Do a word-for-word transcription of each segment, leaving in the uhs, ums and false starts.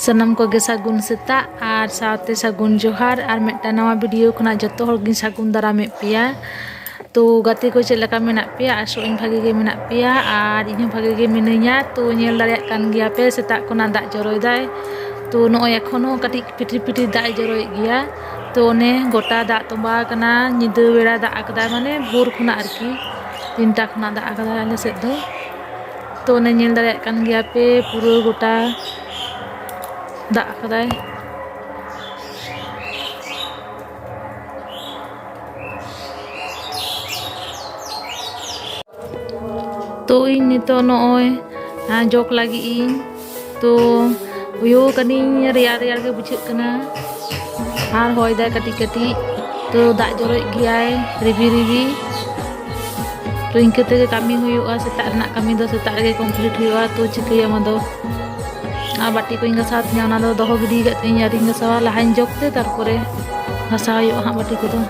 ᱥᱟᱱᱟᱢ ᱠᱚᱜᱮ ᱥᱟᱹᱜᱩᱱ ᱥᱮᱛᱟᱜ ᱟᱨ ᱥᱟᱶᱛᱮ ᱥᱟᱹᱜᱩᱱ ᱡᱚᱦᱟᱨ ᱟᱨ ᱢᱤᱫᱴᱟᱝ ᱱᱟᱣᱟ ᱵᱷᱤᱰᱤᱭᱳ ᱠᱷᱚᱱᱟᱜ ᱡᱚᱛᱚ ᱦᱚᱲ ᱜᱤᱧ ᱥᱟᱹᱜᱩᱱ ᱫᱟᱨᱟᱢᱮᱫ ᱯᱮᱭᱟ᱾ ᱛᱚ ᱜᱟᱛᱮ ᱠᱚ ᱪᱮᱫ ᱞᱮᱠᱟ ᱢᱮᱱᱟᱜ ᱯᱮᱭᱟ? ᱟᱥᱚᱜ ᱟᱹᱧ ᱵᱷᱟᱜᱮ ᱜᱮ ᱢᱮᱱᱟᱜ ᱯᱮᱭᱟ ᱟᱨ ᱤᱧ ᱦᱚᱸ ᱵᱷᱟᱜᱮ ᱜᱮ ᱢᱤᱱᱟᱹᱧᱟ᱾ ᱛᱚ ᱧᱮᱞ ᱫᱟᱲᱮᱭᱟᱜ ᱠᱟᱱ ᱜᱮᱭᱟ ᱯᱮ ᱥᱮᱛᱟᱜ ᱠᱷᱚᱱᱟᱜ ᱫᱟᱜ ᱡᱚᱨᱚᱭ ᱫᱟᱭ᱾ ᱛᱚ ᱱᱚᱜᱼᱚᱭ ᱮᱠᱷᱚᱱ ᱦᱚᱸ ᱠᱟᱹᱴᱤᱡ ᱯᱤᱴᱤᱨ ᱯᱤᱴᱤᱨ ᱫᱟᱜ ᱮ ᱡᱚᱨᱚᱭᱮᱫ ᱜᱮᱭᱟ᱾ ᱛᱚ ᱚᱱᱮ ᱜᱚᱴᱟ ᱫᱟᱜ ᱛᱚᱸᱵᱟ ᱟᱠᱟᱱᱟ, ᱧᱤᱫᱟᱹ ᱵᱮᱲᱟ ᱫᱟᱜ ᱟᱠᱟᱫᱟᱭ, ᱢᱟᱱᱮ ᱵᱷᱳᱨ ᱠᱷᱚᱱᱟᱜ ᱟᱨᱠᱤ ᱛᱤᱱᱴᱟ ᱠᱷᱚᱱᱟᱜ ᱫᱟᱜ ᱟᱠᱟᱫᱟᱭ ᱟᱞᱮ ᱥᱮᱫ ᱫᱚ᱾ ᱛᱚ ᱚᱱᱮ ᱧᱮᱞ ᱫᱟᱲᱮᱭᱟᱜ ᱠᱟᱱ ᱜᱮᱭᱟ ᱯᱮ ᱯᱩᱨᱟᱹ ᱜᱚᱴᱟ ᱫᱟᱜ ᱟᱠᱟᱫᱟᱭ᱾ ᱛᱚ ᱤᱧ ᱱᱤᱛᱚᱜ ᱱᱚᱜᱼᱚᱭ, ᱟᱸ, ᱡᱚᱜᱽ ᱞᱟᱹᱜᱤᱫ ᱤᱧ᱾ ᱛᱚ ᱩᱭᱩ ᱠᱟᱹᱱᱟᱹᱧ, ᱨᱮᱭᱟᱲ ᱨᱮᱭᱟᱲ ᱜᱮ ᱵᱩᱡᱷᱟᱹᱜ ᱠᱟᱱᱟ ᱟᱨ ᱦᱚᱭ ᱫᱟᱭ ᱠᱟᱹᱴᱤᱡ ᱠᱟᱹᱴᱤᱡ᱾ ᱛᱚ ᱫᱟᱜ ᱡᱚᱨᱚᱭᱮᱫ ᱜᱮᱭᱟᱭ ᱨᱤᱵᱤ ᱨᱤᱵᱤ᱾ ᱛᱚ ᱤᱱᱠᱟᱹ ᱛᱮᱜᱮ ᱠᱟᱹᱢᱤ ᱦᱩᱭᱩᱜᱼᱟ, ᱥᱮᱛᱟᱜ ᱨᱮᱱᱟᱜ ᱠᱟᱹᱢᱤ ᱫᱚ ᱥᱮᱛᱟᱜ ᱨᱮᱜᱮ ᱠᱚᱢᱯᱞᱤᱴ ᱦᱩᱭᱩᱜᱼᱟ᱾ ᱛᱚ ᱪᱤᱠᱟᱹᱭᱟᱢ ᱟᱫᱚ, ᱟᱨ ᱵᱟᱹᱴᱤ ᱠᱚᱧ ᱜᱟᱥᱟᱣ ᱛᱤᱧᱟᱹ, ᱚᱱᱟ ᱫᱚ ᱫᱚᱦᱚ ᱜᱤᱰᱤ ᱠᱟᱜ ᱛᱤᱧ, ᱟᱹᱣᱨᱤᱧ ᱜᱟᱥᱟᱣᱟ, ᱞᱟᱦᱟᱧ ᱡᱚᱜᱽ ᱛᱮ ᱛᱟᱨᱯᱚᱨᱮ ᱜᱟᱥᱟᱣ ᱦᱩᱭᱩᱜᱼᱟ ᱦᱟᱸᱜ ᱵᱟᱹᱴᱤ ᱠᱚᱫᱚ᱾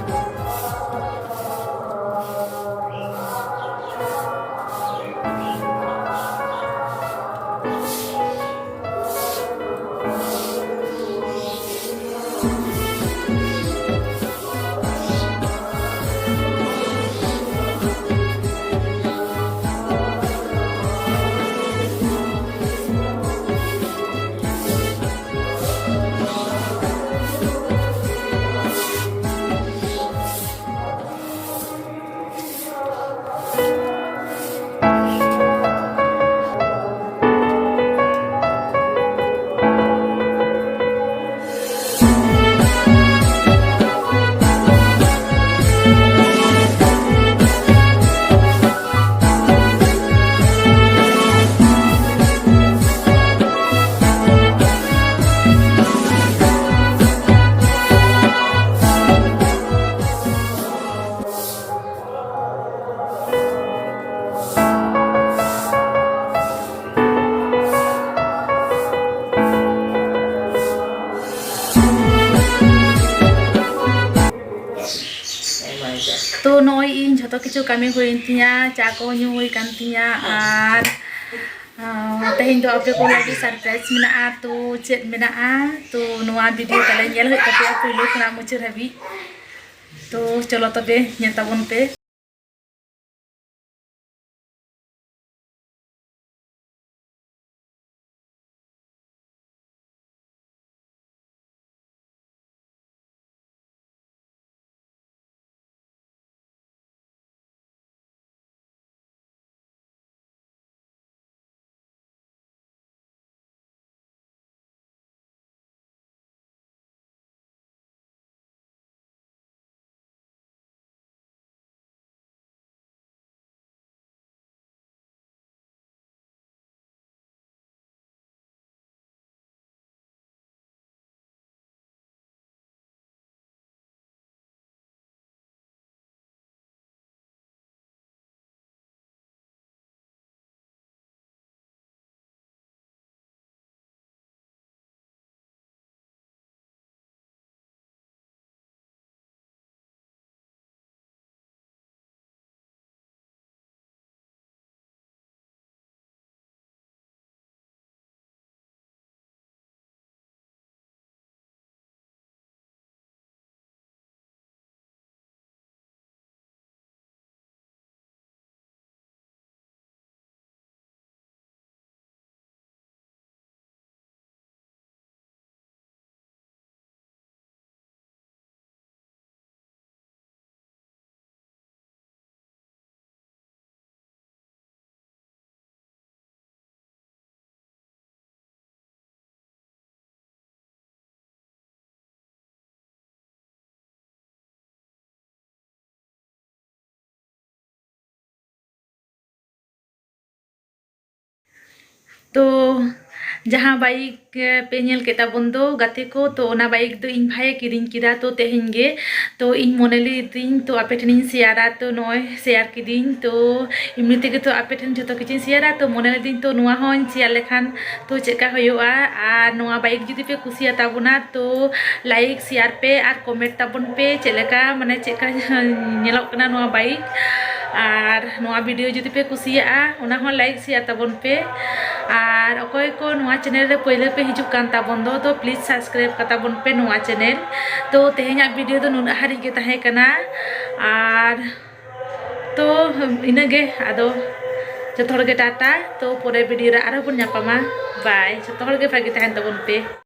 ᱛᱚ ᱱᱚᱜᱼᱚᱭ ᱤᱧ ᱡᱷᱚᱛᱚ ᱠᱤᱪᱷᱩ ᱠᱟᱹᱢᱤ ᱦᱩᱭᱮᱱ ᱛᱤᱧᱟ, ᱪᱟ ᱠᱚ ᱧᱩ ᱦᱩᱭ ᱠᱟᱱ ᱛᱤᱧᱟ, ᱟᱨ ᱟᱨ ᱛᱮᱦᱮᱧ ᱫᱚ ᱟᱯᱮ ᱠᱚ ᱞᱟᱹᱜᱤᱫ surprise ᱢᱮᱱᱟᱜᱼᱟ᱾ ᱛᱚ ᱪᱮᱫ ᱢᱮᱱᱟᱜᱼᱟ, ᱛᱚ ᱱᱚᱣᱟ video ᱛᱟᱞᱮ ᱧᱮᱞ ᱦᱩᱭᱩᱜ ᱛᱟᱯᱮᱭᱟ ᱯᱩᱭᱞᱩ ᱠᱷᱚᱱᱟᱜ ᱢᱩᱪᱟᱹᱫ ᱦᱟᱹᱵᱤᱡ᱾ ᱛᱚ ᱪᱚᱞᱚ ᱛᱚᱵᱮ ᱧᱮᱞ ᱛᱟᱵᱚᱱ ᱯᱮ᱾ ᱛᱚ ᱡᱟᱦᱟᱸ bike ᱯᱮ ᱧᱮᱞ ᱠᱮᱫ ᱛᱟᱵᱚᱱ ᱫᱚ ᱜᱟᱛᱮ ᱠᱚ, ᱛᱚ ᱚᱱᱟ bike ᱫᱚ ᱤᱧ ᱵᱷᱟᱭᱮ ᱠᱤᱨᱤᱧ ᱠᱮᱫᱟ᱾ ᱛᱚ ᱛᱮᱦᱮᱧ ᱜᱮ, ᱛᱚ ᱤᱧ ᱢᱚᱱᱮ ᱞᱤᱫᱟᱹᱧ ᱛᱚ ᱟᱯᱮ ᱴᱷᱮᱱᱤᱧ ᱥᱮᱭᱟᱨᱟ᱾ ᱛᱚ ᱱᱚᱜᱼᱚᱭ ᱥᱮᱭᱟᱨ ᱠᱤᱫᱟᱹᱧ᱾ ᱛᱚ ᱮᱢᱱᱤ ᱛᱮᱜᱮ ᱛᱚ ᱟᱯᱮ ᱴᱷᱮᱱ ᱡᱷᱚᱛᱚ ᱠᱤᱪᱷᱩᱧ ᱥᱮᱭᱟᱨᱟ, ᱛᱚ ᱢᱚᱱᱮ ᱞᱤᱫᱟᱹᱧ ᱛᱚ ᱱᱚᱣᱟ ᱦᱚᱸᱧ ᱥᱮᱭᱟᱨ ᱞᱮᱠᱷᱟᱱ ᱛᱚ ᱪᱮᱫᱠᱟ ᱦᱩᱭᱩᱜᱼᱟ᱾ ᱟᱨ ᱱᱚᱣᱟ bike ᱡᱩᱫᱤ ᱯᱮ ᱠᱩᱥᱤᱭᱟᱛᱟ ᱵᱚᱱᱟ ᱛᱚ like ᱥᱮᱭᱟᱨ ᱯᱮ ᱟᱨ comment ᱛᱟᱵᱚᱱ ᱯᱮ ᱪᱮᱫ ᱞᱮᱠᱟ, ᱢᱟᱱᱮ ᱪᱮᱫᱠᱟ ᱧᱮᱞᱚᱜ ᱠᱟᱱᱟ ᱱᱚᱣᱟ bike᱾ ᱟᱨ ᱱᱚᱣᱟ video ᱡᱩᱫᱤ ᱯᱮ ᱠᱩᱥᱤᱭᱟᱜᱼᱟ, ᱚᱱᱟ ᱦᱚᱸ like share ᱛᱟᱵᱚᱱ ᱯᱮ᱾ ᱟᱨ ᱚᱠᱚᱭ ᱠᱚ ᱱᱚᱣᱟ channel ᱨᱮ ᱯᱳᱭᱞᱳ ᱯᱮ ᱦᱤᱡᱩᱜ ᱠᱟᱱ ᱛᱟᱵᱚᱱ ᱫᱚ, ᱫᱚ please subscribe ᱠᱟᱛᱟᱵᱚᱱ ᱯᱮ ᱱᱚᱣᱟ channel᱾ ᱛᱚ ᱛᱮᱦᱮᱧᱟᱜ video ᱫᱚ ᱱᱩᱱᱟᱹᱜ ᱦᱟᱹᱨᱤᱡ ᱜᱮ ᱛᱟᱦᱮᱸ ᱠᱟᱱᱟ᱾ ᱟᱨ ᱛᱚ ᱤᱱᱟᱹᱜᱮ, ᱟᱫᱚ ᱡᱚᱛᱚ ᱦᱚᱲ ᱜᱮ ᱴᱟᱴᱟ᱾ ᱛᱚ ᱯᱚᱨᱮ video ᱨᱮ ᱟᱨᱦᱚᱸ ᱵᱚᱱ ᱧᱟᱯᱟᱢᱟ᱾ Bye, ᱡᱚᱛᱚ ᱦᱚᱲ ᱜᱮ ᱵᱷᱟᱜᱮ ᱛᱟᱦᱮᱱ ᱛᱟᱵᱚᱱ ᱯᱮ᱾